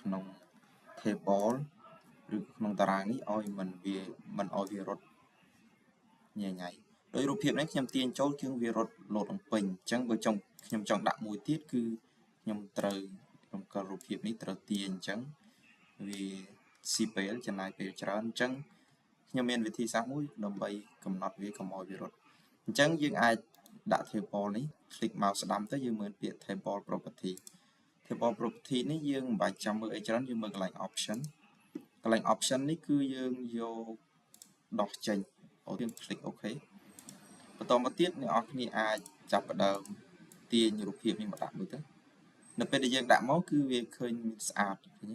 ក្នុង table ឬក្នុងតារាងនេះឲ្យមិនវាមិនឲ្យវារត់ញ៉ៃញ៉ៃដោយរូបភាពនេះខ្ញុំទាញចូលជាងវារត់លោតអំពេញអញ្ចឹងបើចង់ខ្ញុំចង់ដាក់មួយទៀតគឺខ្ញុំត្រូវរំកិលរូបភាពនេះត្រូវទាញអញ្ចឹងវាស៊ីពេលចំណាយពេលច្រើនអញ្ចឹងខ្ញុំមានវិធីសាស្ត្រមួយដើម្បីកំណត់វាកុំឲ្យវារត់អញ្ចឹងយើងអាចដាក់ table នេះ click មកស្ដាំទៅយើងមើលពាក្យ table property table property នេះយើងមិនបាច់ចាំមើលអីច្រើនយើងមើលកន្លែង option កន្លែង option នេះគឺយើងយកដោះចេញយើង click OK បន្តមកទៀតអ្នកនរគ្នាអាចចាប់ផ្ដើមទាញរូបភាពនេះមកដាក់មើលទៅនៅពេលដែលយើងដាក់មកគឺវាឃើញស្អាតឃើញទេ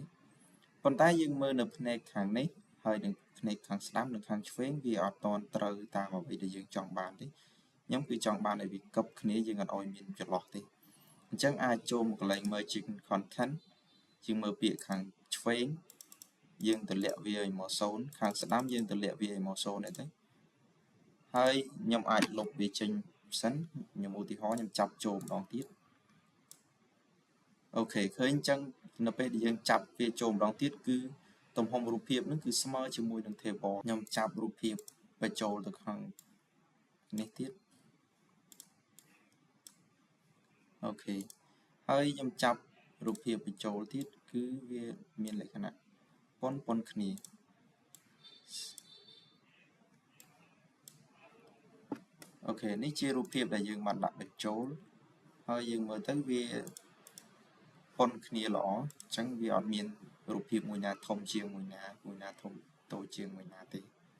ប៉ុន្តែយើងមើលនៅភ្នែកខាងនេះហើយនឹងភ្នែកខាងស្ដាំនិងខាងឆ្វេងវាអត់តន់ត្រូវតាមអ្វីដែលយើងចង់បានទេខ្ញុំគឺចង់បានឲ្យវាកឹបគ្នាយើងអត់ឲ្យមានចន្លោះទេអញ្ចឹងអាចចូលមកកន្លែង merging content ជាងមើលពាក្យខាងឆ្វេងយើងតម្លាក់វាឲ្យមក0ខាងស្ដាំយើងតម្លាក់វាឲ្យមក0នេះទៅហើយខ្ញុំអាចលុបវាចេញសិនខ្ញុំឧទាហរណ៍ខ្ញុំចាប់ចូលម្ដងទៀត OK ឃើញអញ្ចឹងនៅពេលដែលយើងចាប់វាចូលម្ដងទៀតគឺទំហំរូបភាពនឹងគឺស្មើជាមួយនឹង table ខ្ញុំចាប់រូបភាពបញ្ចូលទៅក្នុងនេះទៀត OK ហើយខ្ញុំចាប់រូបភាពបញ្ចូលទៀតគឺវាមានលក្ខណៈប៉ុនប៉ុនគ្នា OK នេះជារូបភាពដែលយើងបានដាក់បញ្ចូលហើយយើងមើលទៅវាប៉ុនគ្នាល្អអញ្ចឹងវាអត់មានរូបភាពមួយណាធំជាងមួយណាមួយណាធំតូចជាងមួយណាទេ